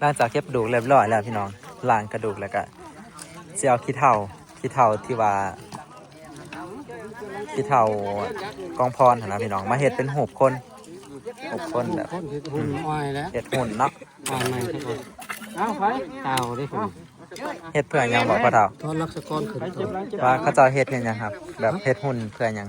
ຫຼັງຈາກເກັບກະດູກຮຽບຮ້ອຍແລ້ວພີ່ນ້ອງ ລ້າງກະດູກແລ້ວກະຊິເອົາຂີ້ເຖົ່າ ຂີ້ເຖົ່າທີ່ວ່າ ຂີ້ເຖົ່າກອງພອນຫັ້ນນະພີ່ນ້ອງ ມາເຮັດເປັນຮູບຄົນ ຮູບຄົນແບບ ຄົນເຮັດຫຸ່ນ ອອຍແຫຼະ ເຮັດຫຸ່ນເນາະ ອອຍໃໝ່ຊະກ່ອນ ເອົາໄປ ເຕົາເດ້ ເຮັດເພື່ອຫຍັງບໍພໍ່ເຖົ່າ? ຖອນລັກສະກອນຂຶ້ນ ວ່າເຂົາເຈົ້າເຮັດເຮັດຫຍັງຄັບ? ແບບເຮັດຫຸ່ນເພື່ອຫຍັງ?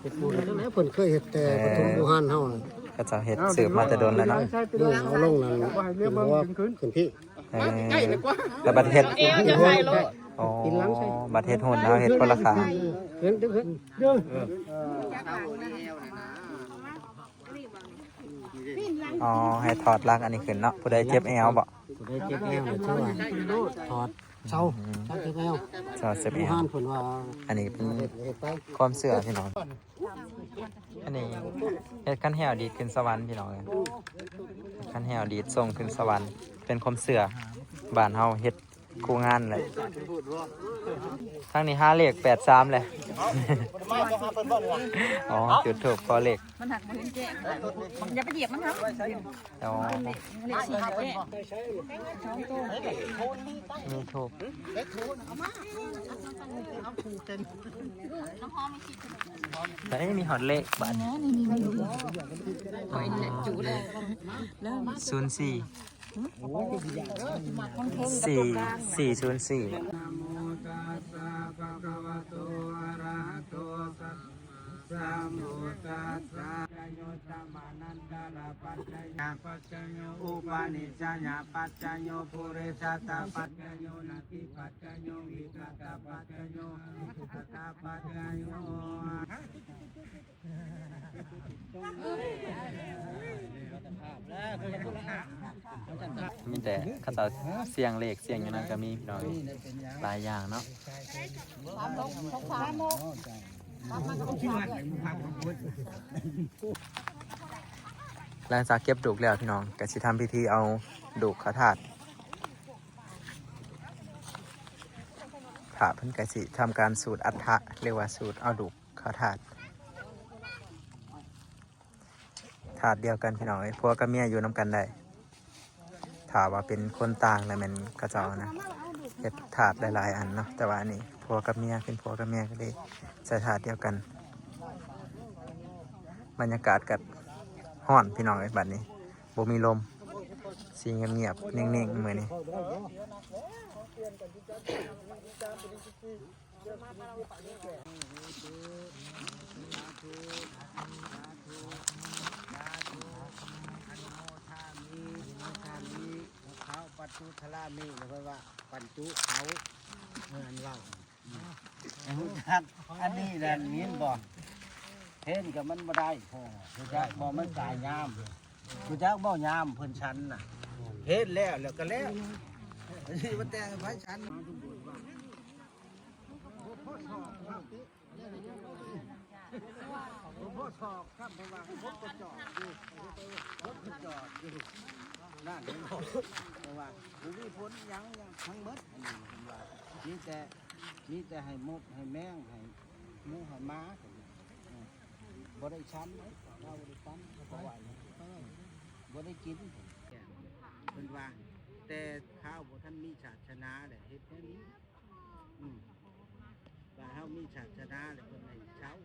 ເຮັດຫຸ່ນແລ້ວ ເພິ່ນເຄີຍເຮັດແຕ່ ເອີ ປະຖົມບູຮານເຮົາ ເຂົາເຈົ້າເຮັດສືບມາແຕ່ດົນແລ້ວເນາະ ເອີ ເອົາລົງນັ້ນ ເປັນຫົວຂຶ້ນພີ້ ເອີ ແລ້ວບັດເຮັດ ອໍ ບັດເຮັດຫຸ່ນເຮົາເຮັດຄົນລະຂ້າງ ອໍ ໃຫ້ຖອດຫຼັກອັນນີ້ຂຶ້ນເນາະ ຜູ້ໃດເຈັບແອວບໍ? ຜູ້ໃດເຈັບແອວນະ ຖືວ່າຖອດເຊົາ ອືມ ເຊົາເຈັບແອວ ເຊົາເຈັບແອວ ເພິ່ນວ່າ ອັນນີ້ເປັນຄວາມເຊື່ອພີ່ນ້ອງ ອັນນີ້ເຮັດຄັນແຮວດີດຂຶ້ນສະຫວັນພີ່ນ້ອງເອີຍ ຄັນແຮວດີດສົ່ງຂຶ້ນສະຫວັນ ເປັນຄວາມເຊື່ອ ບ້ານເຮົາເຮັດຄູ່ງານແຫຼະ ທາງນີ້ຫາເລກແປດສາມແຫຼະ ອໍ ຈຸດທູບຂໍເລກ ມັນຫັກບໍ່ເຫັນແຈ້ງ ຢ່າໄປຢຽບມັນເນາະ ອໍ ເລກສີ່ແຈ້ງ ມີທູບ ໃສ່ມີຮອດເລກບາດນີ້ ສູນສີ່ ສີ່ ສີ່ສູນສີ່ ນະໂມຕັດສະ ພະຄະວະໂຕ ອະລະຫະໂຕ ສຳມາສຳພຸດທັດສະ ປັດຈະໂຍ ສະມານັນຕະລະປັດຈະຍະ ປັດຈະໂຍ ອຸປະນິສສະຍະປັດຈະໂຍ ປຸເຣສະຕະປັດຈະໂຍ ນັດຖິປັດຈະໂຍ ວິກະຕະປັດຈະໂຍ ອາທິກະຕະປັດຈະໂຍ ມີແຕ່ເຂົາເຈົ້າສ່ຽງເລກສ່ຽງຫຍັງນັ້ນກໍມີພີ່ນ້ອງ ຫຼາຍຢ່າງເນາະ ຫຼັງຈາກເກັບດູກແລ້ວພີ່ນ້ອງ ກໍຊິທຳພິທີເອົາດູກເຂົ້າທາດ ພະເພິ່ນກໍຊິທຳການສູດອັດຖະ ຫຼືວ່າສູດເອົາດູກ ເຂົ້າທາດ ທາດດຽວກັນພີ່ນ້ອງເອີຍ ຜົວກັບເມຍຢູ່ນຳກັນໄດ້ ຖ້າວ່າເປັນຄົນຕ່າງແລ້ວແມ່ນເຂົາເຈົ້ານະ ເຮັດທາດຫຼາຍໆອັນເນາະ ແຕ່ວ່າອັນນີ້ຜົວກັບເມຍ ເປັນຜົວກັບເມຍກໍເລີຍໃສ່ທາດດຽວກັນ ບັນຍາກາດກໍຮ້ອນພີ່ນ້ອງເອີຍ ບັດນີ້ບໍ່ມີລົມ ຊິງຽບໆ ເໜັງໆ ມື້ນີ້. ສາທຸ ສາທຸ ສາທຸ ອະນຸໂມທາມິ ອະນຸໂມທາມິ ເຂົາປັດຈຸທະລາມິ ເພິ່ນວ່າປັນຈຸເຂົາ ເອີ ອັນເວົ້າ ອືມ ຮູ້ຈັກ ອັນນີ້ແຫຼະ ຍິນບໍ່? ເຫັນກໍມັນບໍ່ໄດ້ ພໍ່ ຮູ້ຈັກບໍ່? ມັນກາຍຍາມ ຮູ້ຈັກບໍ່? ຍາມເພິ່ນສັນນະ ເຫັນແລ້ວ ແລ້ວກໍແລ້ວ ຊິມາແຕ່ງໃຫ້ໃຜສັນ ບໍ່ພໍສອບຄັບ ເພາະວ່າຄົບກໍຈອດຢູ່ ຄົບກໍຈອດຢູ່ ນັ້ນເຫັນບໍ່? ເພາະວ່າບໍ່ມີຜົນຫຍັງຫຍັງທັງໝົດ ອັນນີ້ເພິ່ນວ່າ ມີແຕ່ ມີແຕ່ໃຫ້ມົດໃຫ້ແມງ ໃຫ້ໝູໃຫ້ໝາ ເພິ່ນວ່າ ເອີ ບໍ່ໄດ້ສັນເດ້ ລາວບໍ່ໄດ້ສັນ ເຂົາເວົ້າ ບໍ່ໄດ້ກິນ ເພິ່ນວ່າ ແຕ່ຄາວບໍ່ທັນມີສາສະໜາແຫຼະ ເຮັດແນວນີ້ ອືມ ວ່າເຮົາມີສາສະໜາແລ້ວເພິ່ນໃຫ້ເຊົາ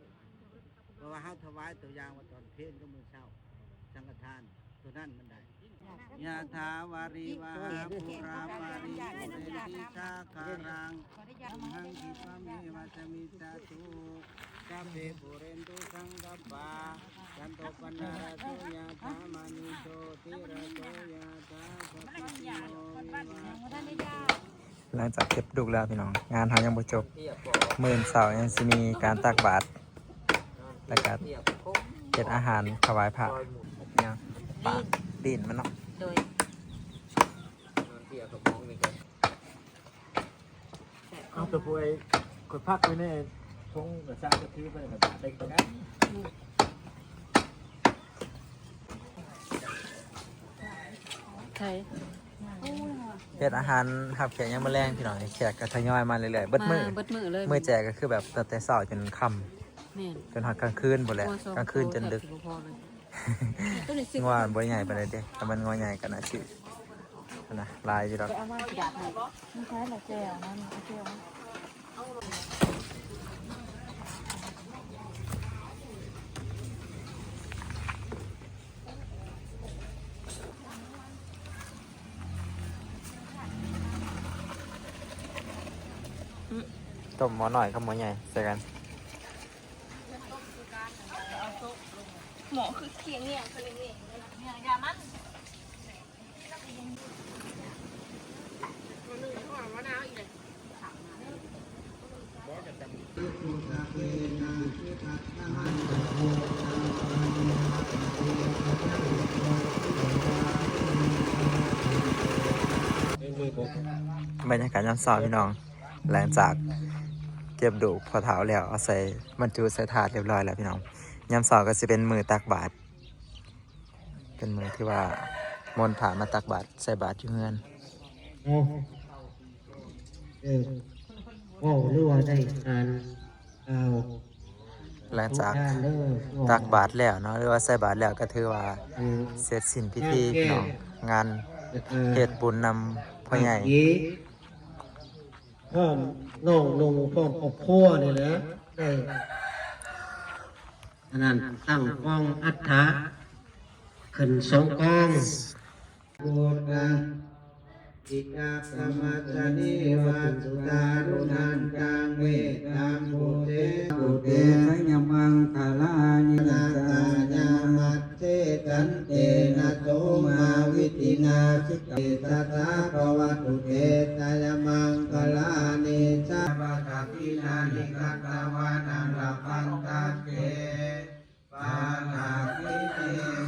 ເພາະວ່າເຮົາຖວາຍຕົວຢ່າງວ່າຕອນເພນກັບມື້ເຊົ້າ ສັງຄະທານຕົວນັ້ນມັນໄດ້ ຍະຖາວາຣິວະຫາປູຣາປາຣິປູເຣນຕິສາຄາລັງ ຕັງ ອີກສະເມ ວະສະມິດສະຕຸ ສັບເພ ປູເຣນຕຸ ສັງກັບປາ ຈັນໂທ ປະນະລະໂສ ຍະຖາ ມະນີ ໂຊຕິລະໂສ ຍະຖາ ສັບພິຕິໂຍ ວິວາ ຫຼັງຈາກເກັບດູກແລ້ວພີ່ນ້ອງ ງານເຮົາຍັງບໍ່ຈົບ ມື້ອື່ນເຊົ້າຍັງຊິມີການຕັກບາດ ແລ້ວກະເຮັດອາຫານຖວາຍພະ ຫຍັງ ປາ ຕີນມັນເນາະ ໂດຍ ເອົາຕົວປ່ວຍ ຂ້ອຍພັກໄວ້ໃນຖົງກະຊາກະຖືໄປ ແລ້ວກະເຕັກໄປນຳ ໃສ່ ເຮັດອາຫານຮັບແຂກຍາມມື້ແລງພີ່ນ້ອງ ແຂກກໍທະຍອຍມາເລື້ອຍໆ ເບິດມື້ ມາເບິດມື້ເລີຍ ມື້ແຈກກໍຄືແບບຕັ້ງແຕ່ເຊົ້າຈົນຄ່ຳ ແມ່ນ ຈົນຮອດກາງຄືນພຸ້ນແຫຼະ ງົວສອງ ກາງຄືນຈົນດຶກ ໂຕແທບຊິບໍ່ພໍເລີຍ ງົວບໍ່ໃຫຍ່ປານໃດເດ້ ຖ້າມັນງົວໃຫຍ່ກໍໜ້າຊິ ນະ ຫຼາຍຢູ່ດອກ ໄປເອົາມາຊິດາດໃຫ້ ມັນຄ້າຍລະແຈ່ວ ມັນແຈ່ວ ຕົ້ມໝໍ້ນ້ອຍກັບໝໍ້ໃຫຍ່ໃສ່ກັນ ໝໍ້ຄືຂຽງຫຍັງ ຄືນີ້ ຢ່າມັນ ບັນຍາກາດຍາມເຊົ້າພີ່ນ້ອງ ຫຼັງຈາກເກັບດູກພໍ່ເຖົ້າແລ້ວ ເອົາໃສ່ ບັນຈຸໃສ່ຖາດຮຽບຮ້ອຍແລ້ວພີ່ນ້ອງ ຍາມເຊົ້າກໍຊິເປັນມື້ຕັກບາດ ເປັນມື້ທີ່ວ່າມົນພະມາຕັກບາດ ໃສ່ບາດຢູ່ເຮືອນ ເອົາ ເອີ ເວົ້າ ຫຼືວ່າໄດ້ອ່ານຂ່າວ ຫຼັງຈາກຕັກບາດແລ້ວເນາະ ຫຼືວ່າໃສ່ບາດແລ້ວ ກໍຖືວ່າ ເອີ ເສັດສິ້ນພິທີພີ່ນ້ອງ ງານເຮັດບຸນນຳພໍ່ໃຫຍ່ ພ້ອມນ້ອງນຸ່ງ ພ້ອມຄອບຄົວນີ້ແຫຼະ ໄດ້ ອັນນັ້ນ ຕັ້ງກອງອັດຖະຂຶ້ນສອງກອງ ພຸດທະ ອິດຕະສະມະຈະນີວະ ສຸຕາລຸນັນຕັງ ເມຕຕັມ ພຸດເທ ພຸດເທ ໄຊຍະມັງຄະລານິ ນາກາຍາມັດ ເທ ສັນເຕນະ ໂສມາວິທິນາ ສິກຂະ ເຕຊະສາ ພະວະຕຸ ເຕຊະຍະມັງຄະລານິ ສາ ວະ ທັກຂິນານິ ຄັດຕະວານະ ລະພັນຕະເຕ ປາທາກິເຕ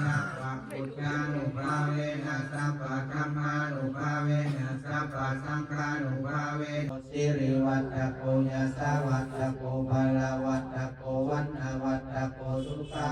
ນະ ປະປຸດທານຸພາເວນະ ສັບພະທຳມານຸພາເວນະ ສັບພະສັງຄານຸພາເວນະ ສິລິວັດຖະໂກ ຍະສະວັດຖະໂກ ພະລະວັດຖະໂກ ວັນນະວັດຖະໂກ ສຸຂະ